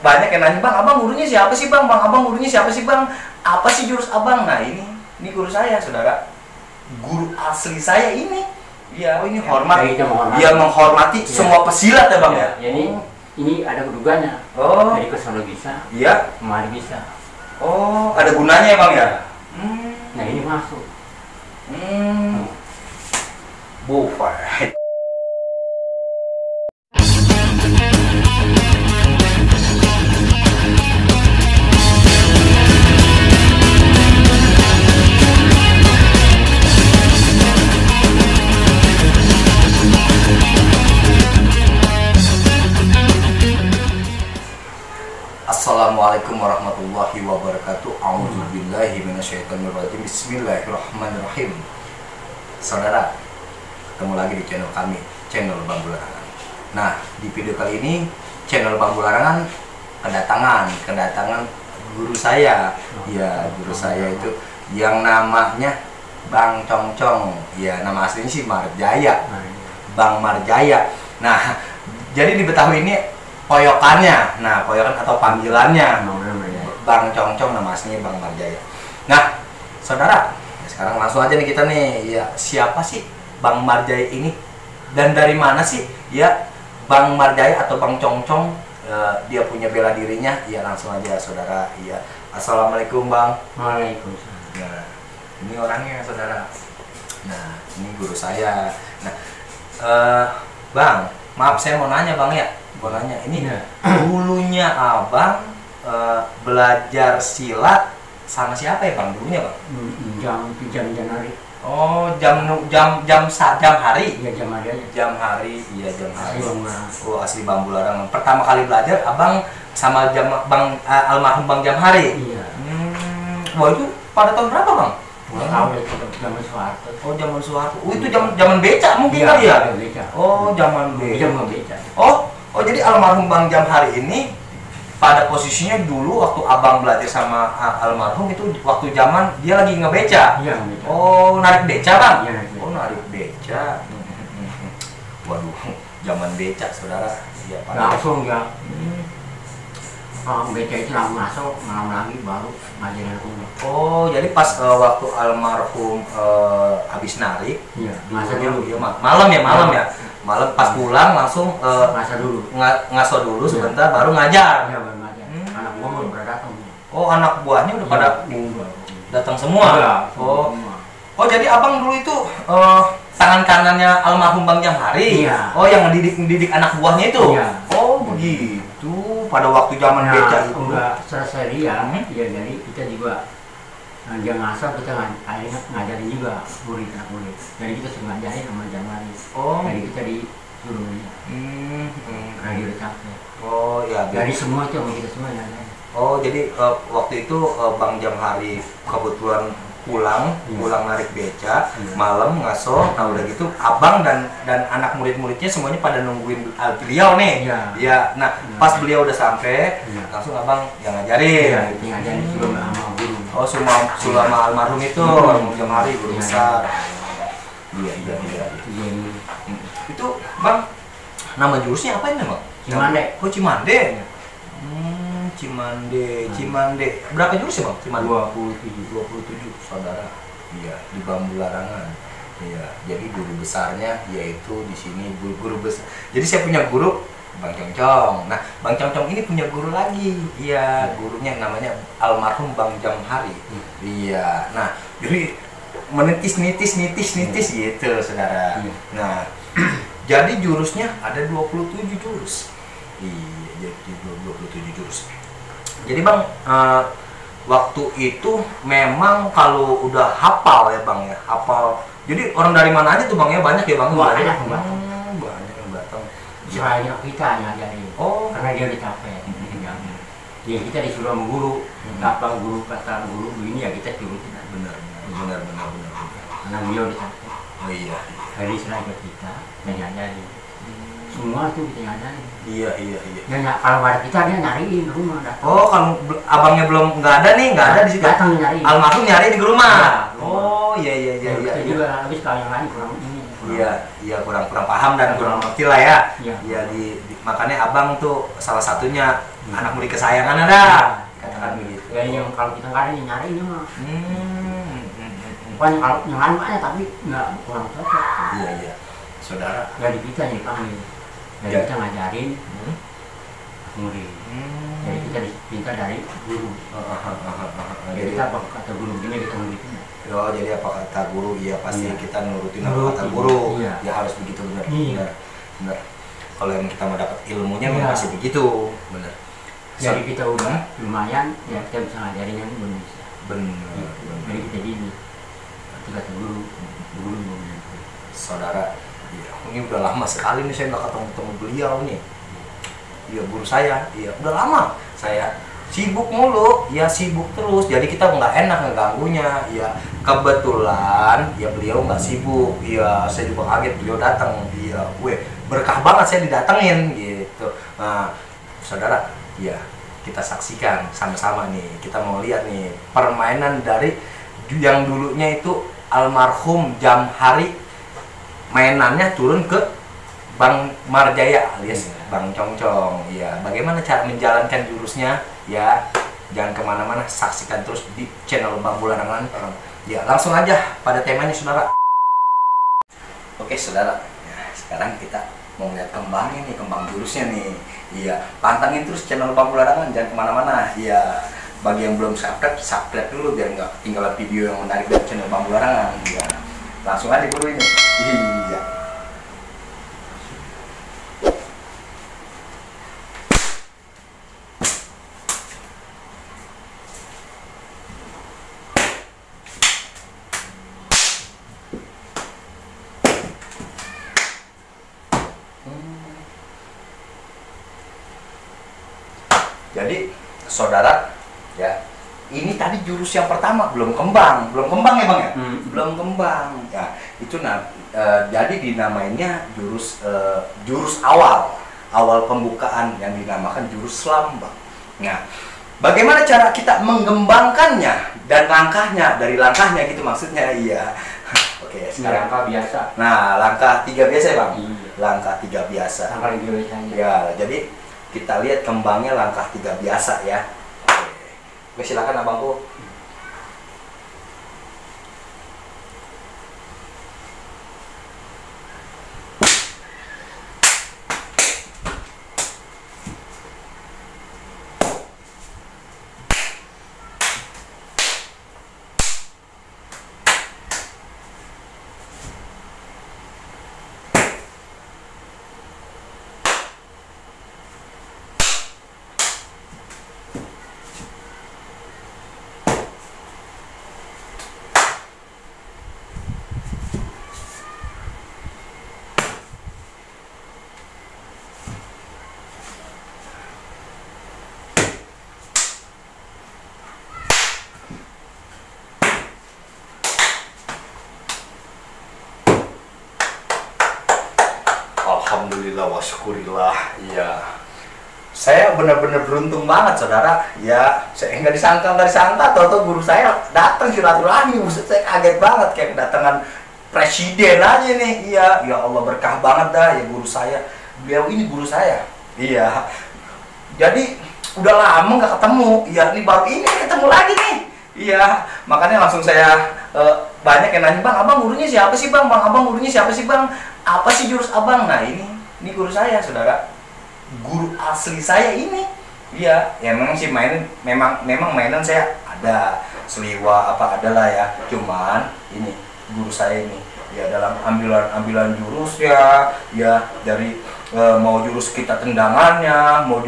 banyak yang nanya, bang, abang gurunya siapa sih bang? Bang, abang gurunya siapa sih bang? Apa sih jurus abang? Nah ini guru saya, saudara. Guru asli saya ini. Iya, oh ini hormat. Dia menghormati semua pesilat ya bang ya. Ini ada kedugaannya. Oh. Dari kesono bisa. Iya. Kemari bisa. Oh, ada gunanya ya bang ya. Nah ini masuk. Buffet. Assalamualaikum warahmatullahi wabarakatuh. A'udzubillahi minasyaitonirrajim. Bismillahirrahmanirrahim. Saudara, ketemu lagi di channel kami, channel Bambu Larangan. Nah, di video kali ini channel Bambu Larangan kedatangan guru saya. Ya, guru saya itu yang namanya Bang Congcong. Ya, nama aslinya sih Marjaya. Bang Marjaya. Nah, jadi di Betawi ini poyokannya, poyokan atau panggilannya Bang Congcong, nama aslinya Bang Marjaya. Nah, saudara, sekarang langsung aja nih kita nih, ya siapa sih Bang Marjaya ini dan dari mana sih ya Bang Marjaya atau Bang Congcong dia punya bela dirinya? Ya langsung aja saudara. Ya, assalamualaikum bang. Waalaikumsalam. Nah, ini orangnya saudara. Nah, ini guru saya. Nah, bang, maaf saya mau nanya bang ya. Ini dulunya abang belajar silat sama siapa ya bang dulunya bang? Jam Januari. Oh, jam hari? Iya, jam hari aja. Jam hari, iya jam hari. Oh, asli Bambu Larangan. Pertama kali belajar abang sama bang almarhum Bang Jamhari. Iya. Wah itu pada tahun berapa bang? Nggak tahu ya, zaman Soeharto. Oh, zaman Soeharto. Oh, itu zaman becak mungkin kali ya? Oh, zaman becak. Oh, jadi almarhum Bang Jamhari ini pada posisinya dulu waktu abang belajar sama almarhum itu waktu zaman dia lagi ngebeca. Iya, oh, narik beca bang? Iya, oh, narik beca. Waduh, zaman beca saudara. Ya, langsung ya. Kalau beca itu langsung masuk, malam lagi baru ngajarin aku. Oh, jadi pas waktu almarhum habis narik, iya, masa dulu. Ya, malam ya. Malam pas pulang langsung ngaso dulu sebentar baru ngajar. Iya, baru ngajar. Anak buah udah pada datang. Oh, anak buahnya udah pada datang semua. Iya, oh, jadi abang dulu itu tangan kanannya almarhum Bang Jamhari. Iya. Oh, yang ngedidik anak buahnya itu. Iya. Oh, begitu. Pada waktu zaman beca itu. Udah selesai dia, ya jadi kita juga dia ngasal, kita akhirnya ngajarin juga murid. Jadi kita suruh ngajarin sama Jamhari. Oh. Jadi kita disuruh aja. Karena dia udah capek. Oh ya. Dari semua itu sama kita semua ngajarin. Oh, jadi waktu itu Bang Jamhari kebetulan pulang narik beca, malam ngaso. Nah udah gitu abang dan anak murid-muridnya semuanya pada nungguin beliau nih. Ya. Nah pas beliau udah sampai, langsung abang yang ngajarin. Ngajarin sebelum sama guru. Oh, sama almarhum itu, almarhum Jamhari guru besar. Iya. Itu bang, nama jurusnya apa ini bang? Cimande. Oh, Cimande. Cimande. Berapa jurus ya bang? Cimande. 27 saudara. Iya, di Bambu Larangan. Iya, jadi guru besarnya yaitu di sini guru besar. Jadi saya punya guru Bang Congcong. Nah, Bang Congcong ini punya guru lagi. Iya, gurunya namanya almarhum Bang Jamhari. Iya. Nah, jadi menitis gitu saudara. Nah, jadi jurusnya ada 27 jurus. Iya, jadi 27 jurus. Jadi bang, waktu itu memang kalau udah hafal ya bang ya, hafal. Jadi orang dari mana aja tuh bang ya, banyak ya bang? Banyak yang datang. Banyak kita ngajarin. Oh, karena dia udah capek. Ya kita disuruh sama guru, apa kata guru ini ya kita turutin. Benar. Karena dia udah capek. Oh iya. Jadi selain kita ngajarin. Semua tuh kita ngajarin. Iya. Ya, kalau ada kita dia nyariin di rumah. Oh, kalau abangnya belum nggak ada di situ. Datang nyariin. Almarhum nyari di rumah. Ya, oh iya. Kita juga habis kalau yang lain kurang ini. Iya kurang paham dan kurang ngerti lah ya. Iya. Makanya abang tuh salah satunya anak murid kesayangan ada, katakan begitu. Ya yang kalau kita nggak ada yang nyarinya mah. Bukan kalau yang lain banyak tapi nggak kurang cocok. Iya, saudara. Jadi kita nih panggil, jadi Ya. kita ngajarin murid. Jadi kita diminta dari guru. Jadi kita apa kata guru gini kita nurutin. Oh, jadi apa kata guru? Iya pasti Iya. kita nurutin apa Nurutin. kata guru. Iya. Ya harus begitu, benar. Iya. Benar. Kalau yang kita mau dapat ilmunya Iya. pasti begitu, benar. Jadi kita udah lumayan, ya kita bisa ngajarin yang Indonesia. Benar. Jadi kita gini, kata guru Saudara, ya, ini udah lama sekali nih saya nggak ketemu beliau nih. Iya, guru saya, iya udah lama. Saya sibuk mulu, ya sibuk terus. Jadi kita nggak enak ngeganggunya. Ya kebetulan, ya beliau nggak sibuk. Iya, saya juga kaget beliau datang. Iya, berkah banget saya didatengin gitu. Nah, saudara, ya kita saksikan sama-sama nih. Kita mau lihat nih permainan dari yang dulunya itu almarhum Jamhari, mainannya turun ke Bang Marjaya alias Bang Congcong. Ya, bagaimana cara menjalankan jurusnya? Ya, jangan kemana-mana, saksikan terus di channel Bang Bularangan. Ya, langsung aja pada temanya, saudara. Oke, saudara. Ya, sekarang kita mau lihat kembangnya nih, kembang jurusnya nih. Iya, pantangin terus channel Bang Bularangan, jangan kemana-mana. Iya, bagi yang belum subscribe dulu biar nggak ketinggalan video yang menarik dari channel Bang Bularangan. Iya, langsung aja buru ini. Iya. Jadi saudara, ya ini tadi jurus yang pertama belum kembang ya bang ya, belum kembang. Ya itu jadi dinamainnya jurus awal pembukaan yang dinamakan jurus selam bang. Nah, bagaimana cara kita mengembangkannya dan dari langkahnya gitu maksudnya, iya. Oke, sekarang langkah biasa. Nah, langkah 3 biasa ya bang. Iya. Langkah 3 biasa. Langkah biasanya. Ya, jadi kita lihat kembangnya langkah 3 biasa ya. Oke, silakan abangku. Alhamdulillah wa syukurillah. Iya. Saya benar-benar beruntung banget saudara. Ya, saya nggak disangka tahu guru saya datang silaturahmi. Maksud saya kaget banget kayak kedatangan presiden aja nih. Iya, ya Allah berkah banget dah ya guru saya. Beliau ini guru saya. Iya. Jadi udah lama nggak ketemu. Iya, ini baru ini ketemu lagi nih. Iya, makanya langsung saya banyak yang nanya, "Bang, abang gurunya siapa sih, Bang? Abang gurunya siapa sih, Bang? Apa sih jurus abang?" Nah, ini guru saya, saudara. Guru asli saya ini. Iya, ya memang sih memang mainan saya ada seliwa apa adalah ya. Cuman ini guru saya ini ya dalam ambilan jurus ya dari mau jurus kita tendangannya, mau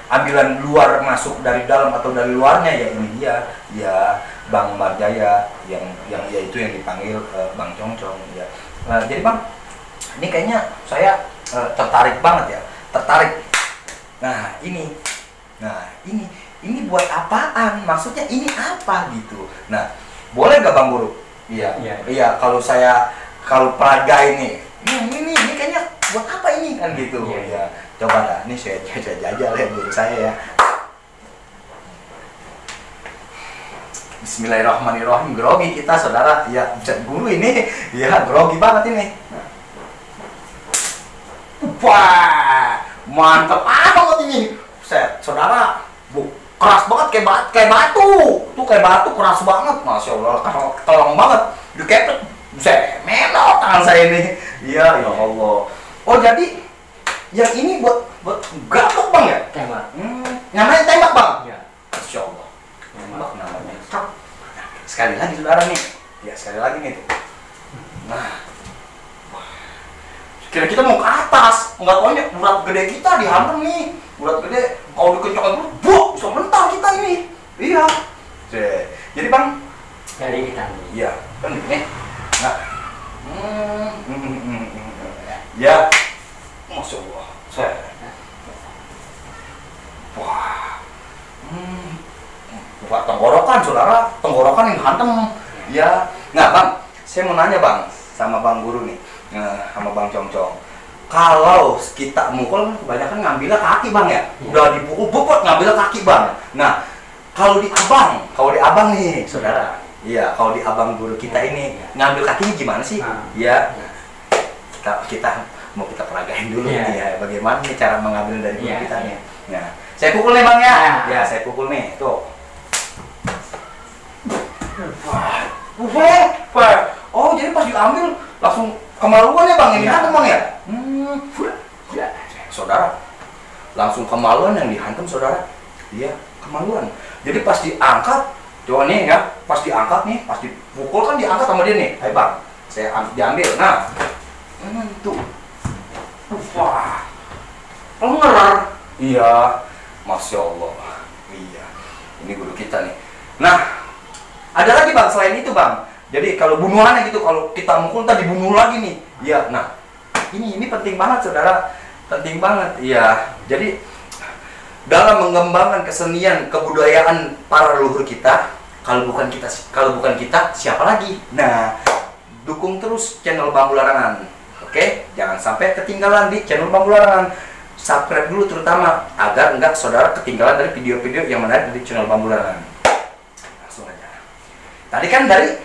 ambilan luar masuk dari dalam atau dari luarnya, ya ini dia ya Bang Marjaya yang yaitu yang dipanggil Bang Congcong ya. Jadi Bang, ini kayaknya saya tertarik banget ya, tertarik. Nah ini buat apaan? Maksudnya ini apa gitu? Nah, boleh nggak Bang Guru? Iya. Kalau peraga ini kayaknya buat apa ini kan gitu? Ya, coba dah. Ini saya jajal ya guru saya ya. Bismillahirrahmanirrahim. Grogi kita saudara. Ya, guru ini ya grogi banget ini. Wah, mantap banget ini. set, saudara, keras banget kayak batu, tuh kayak batu keras banget, masya Allah, tolong banget, dikepet, set, melot tangan saya ini, iya ya Allah. Oh jadi yang ini buat gabuk bang ya? Tembak. Namanya tembak bang? Iya. Masya Allah. Tembak namanya. Sekali lagi saudara nih, ya sekali lagi nih tuh. Nah, kira kita mau ke atas, nggak taunya urat gede kita dihantam nih, urat gede, kalau dikencangkan dulu, buh, bisa mental kita ini. Iya. Jadi bang, Dari kita. iya, kan nih. Nah, ya, masya Allah, saya, wah, bukan tenggorokan saudara, tenggorokan yang hantam, ya. Nah bang, saya mau nanya bang, sama bang guru nih, sama bang Congcong. Kalau kita mukul kebanyakan ngambilnya kaki bang ya, udah dipukul bobot ngambilnya kaki bang. Nah, kalau di abang nih saudara, iya, kalau di abang guru kita ini ngambil kakinya gimana sih? Ya, kita mau kita peragain dulu nih ya, bagaimana nih cara mengambil dari guru kita nih. Nah, saya pukul nih bang ya, ya saya pukul nih, tuh. Oh jadi pas diambil langsung kemaluan ya bang yang dihantam bang ya? Saudara, langsung kemaluan yang dihantam saudara. Iya, kemaluan. Jadi pas diangkat, coba nih ya, pas diangkat nih, pas dipukul kan diangkat sama dia nih. Ayo bang, saya diambil. Nah, tuh, wah, lenger. Iya, masya Allah. Iya, ini guru kita nih. Nah, ada lagi bang selain itu bang. Jadi kalau bunuhannya gitu, kalau kita mukul ntar dibunuh lagi nih. Iya, nah ini penting banget saudara, penting banget. Iya, jadi dalam mengembangkan kesenian kebudayaan para leluhur kita, kalau bukan kita siapa lagi? Nah, dukung terus channel Bambu Larangan. Oke, jangan sampai ketinggalan di channel Bambu Larangan. Subscribe dulu terutama agar enggak saudara ketinggalan dari video-video yang menarik di channel Bambu Larangan. Langsung aja. Tadi kan dari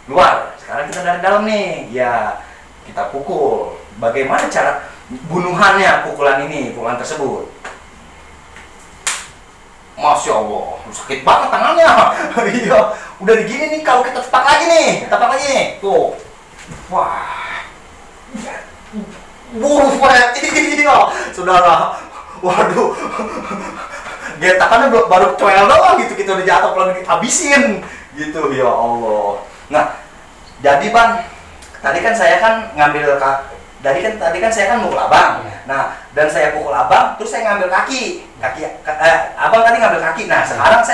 luar, sekarang kita dari dalam nih. Ya, kita pukul. Bagaimana cara bunuhannya pukulan tersebut? Masya Allah, sakit banget tangannya. Iya, udah digini nih, kalau kita tepak lagi nih, tuh. Wah, iya, saudara. Waduh, getakannya baru coel doang gitu, kita udah jatuh belum dihabisin gitu, ya Allah. Nah, jadi bang, tadi kan saya kan mukul abang. Nah, dan saya pukul abang, terus saya ngambil kaki. Abang tadi ngambil kaki. Nah, sekarang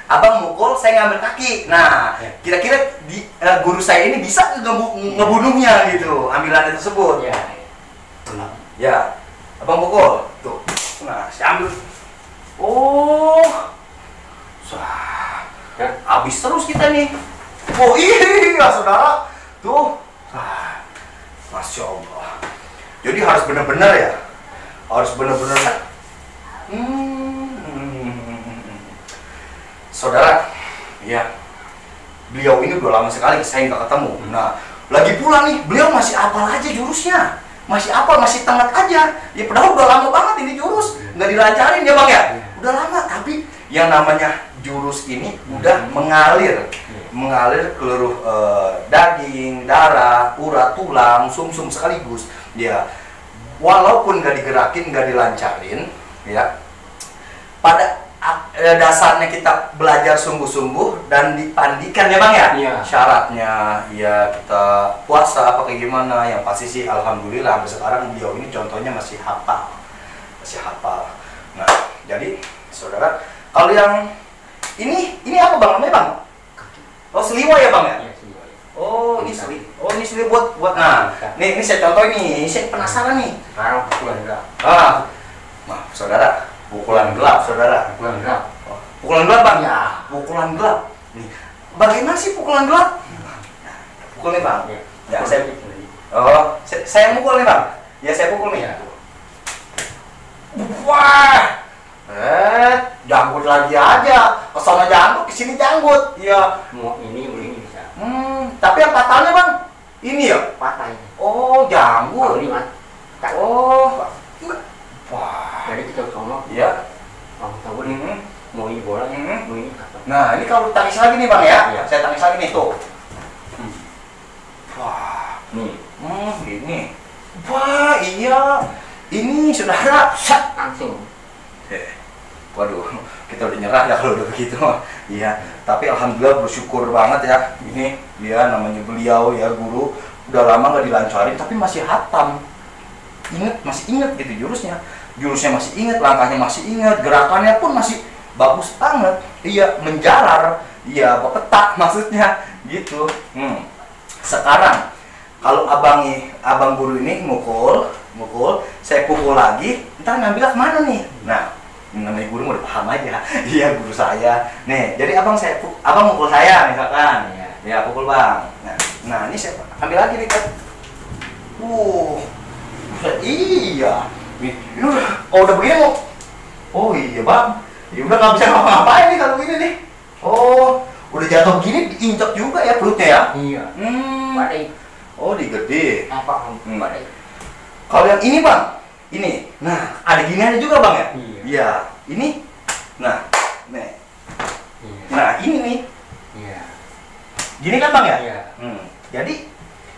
abang mukul, saya ngambil kaki. Nah, kira-kira guru saya ini bisa ngebunuhnya gitu, ambilannya tersebut. Ya, abang pukul. Tuh. Nah, saya ambil. Oh, habis terus kita nih. Oh iya saudara, tuh, masya Allah. Jadi harus benar-benar ya, saudara, ya, beliau ini udah lama sekali saya nggak ketemu. Nah, lagi pula nih, beliau masih hafal aja jurusnya, masih tengah aja. Ya padahal udah lama banget ini jurus, nggak dilancarin ya bang ya, udah lama. Tapi yang namanya jurus ini udah mengalir ke seluruh daging, darah, urat, tulang, sumsum sekaligus. Ya, walaupun nggak digerakin, nggak dilancarin, ya, pada dasarnya kita belajar sungguh-sungguh dan dipandikan ya bang ya. Syaratnya ya kita puasa apa kayak gimana. Yang pasti sih alhamdulillah sampai sekarang beliau ini contohnya masih hafal. Nah, jadi saudara, kalau yang ini apa bang namanya bang? Oh, seliwa ya bang ya? Oh, ini seliwa buat. Nah, ini saya contoh ini saya penasaran nih. Sekarang pukulan gelap. Maaf saudara, pukulan gelap saudara. Pukulan gelap bang? Ya. Pukulan gelap. Nih, bagaimana sih pukulan gelap? Pukul nih bang. Ya, saya mukul nih bang. Ya, saya pukul nih. Wah, janggut lagi aja. Kesana janggut, kesini janggut. Iya. Mau ini bisa. Tapi yang patahnya bang, ini ya? Patah ini. Oh, janggut. Ini mas. Oh. Wah. Jadi kita colok. Iya. boleh. Mau ini bola, mau ini apa? Nah, ini kalau tangis lagi nih Bang ya. Iya. Saya tangis lagi nih tuh. Hmm. Wah, Nih, ini. Wah, iya. Ini saudara, shut langsung. Waduh, kita udah nyerah ya kalau udah begitu. Iya, tapi alhamdulillah bersyukur banget ya. Ini dia namanya beliau ya guru, udah lama nggak dilancarin tapi masih hatam. Masih inget gitu jurusnya. Jurusnya masih inget, langkahnya masih inget, gerakannya pun masih bagus banget. Iya, menjalar. Iya, bepetak maksudnya gitu. Sekarang kalau abang guru ini mukul, saya pukul lagi, ntar ngambilnya kemana nih? Nah, namanya guru udah paham aja. Iya, guru saya. Nih, jadi abang mukul saya misalkan. Ya, pukul Bang. Nah, ini saya ambil lagi nih kan. Iya. Ini udah begini mau. Oh iya Bang. Ya udah nggak bisa ngapa-ngapain nih kalau begini nih. Oh, udah jatuh begini diinjak juga ya perutnya ya? Iya. Badai. Oh, digede. Apa? Badai. Kalau yang ini Bang, ini. Nah, ada giniannya juga Bang ya? Iya. Ini. Nah, nih. Iya. Nah, ini nih. Iya. Gini kan Bang ya? Iya. Jadi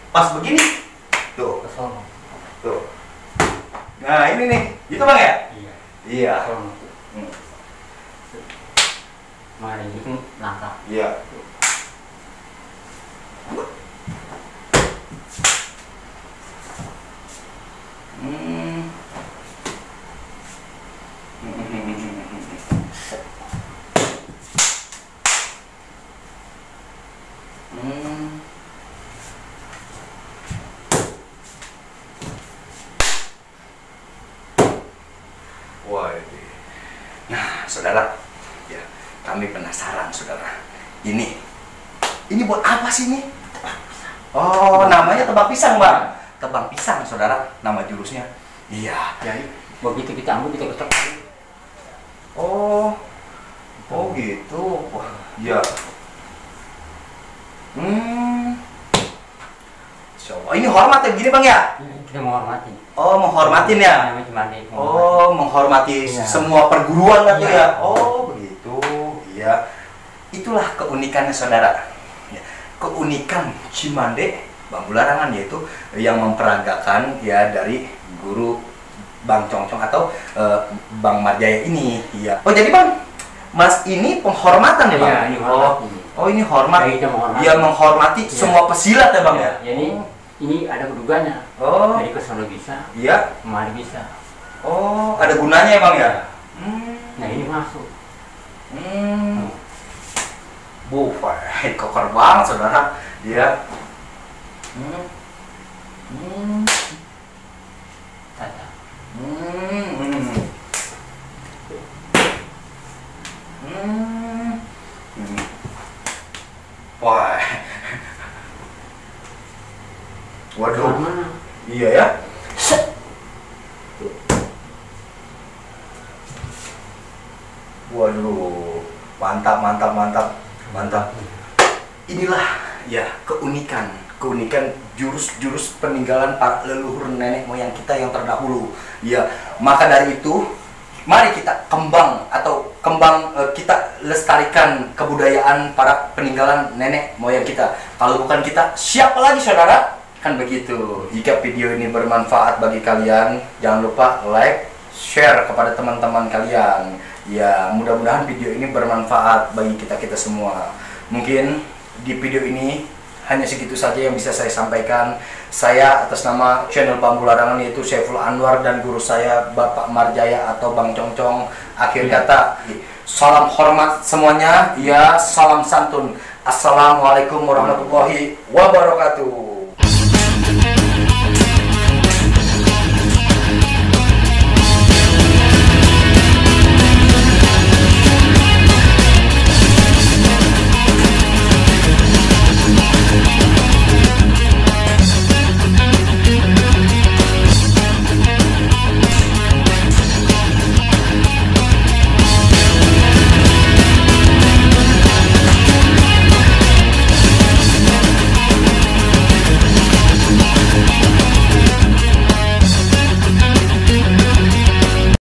pas begini, tuh, Kesono. tuh. Nah, ini nih. Gitu Bang ya? Iya. Iya. Kesono. Mari itu langkah. Iya. Wah, nah, saudara, ya, kami penasaran, saudara. Ini buat apa sih ini? Oh, namanya tebak pisang, Bang. Tebang pisang, saudara, nama jurusnya. Iya. Jadi begitu kita ambil kita kecek. Oh, gitu. Wah, iya. So, ini hormat ya begini Bang ya? Kita menghormati. Oh, menghormatin ya? Namanya cuma deh. Oh, menghormati Iya. semua perguruan kan tuh Iya. ya? Oh, begitu. Iya. Itulah keunikannya saudara. Ya, keunikan Cimande Bambu Larangan yaitu yang memperagakan ya dari guru Bang Congcong atau Bang Marjaya ini. Iya. Oh, jadi Bang, Mas ini penghormatan ya Bang? Iya, ini hormat. Oh, ini hormat. Ya, kita menghormati. Dia menghormati Iya. semua pesilat ya Bang ya? Ini ada kedugaannya. Oh. Jadi kesono bisa, Iya. kemari bisa. Oh, ada gunanya ya Bang ya? Nah ini masuk. Koker banget saudara. Iya. Tata. Wah. Waduh. Mana? Iya ya. Waduh. Mantap. Inilah ya keunikan jurus-jurus peninggalan para leluhur nenek moyang kita yang terdahulu. Ya, maka dari itu mari kita kembang kita lestarikan kebudayaan para peninggalan nenek moyang kita. Kalau bukan kita, siapa lagi saudara? Kan begitu. Jika video ini bermanfaat bagi kalian, jangan lupa like, share kepada teman-teman kalian. Ya, mudah-mudahan video ini bermanfaat bagi kita semua. Mungkin di video ini hanya segitu saja yang bisa saya sampaikan. Saya atas nama channel Bambu Larangan yaitu Syaiful Anwar dan guru saya Bapak Marjaya atau Bang Congcong. Akhir kata, salam hormat semuanya. Ya, salam santun. Assalamualaikum warahmatullahi wabarakatuh.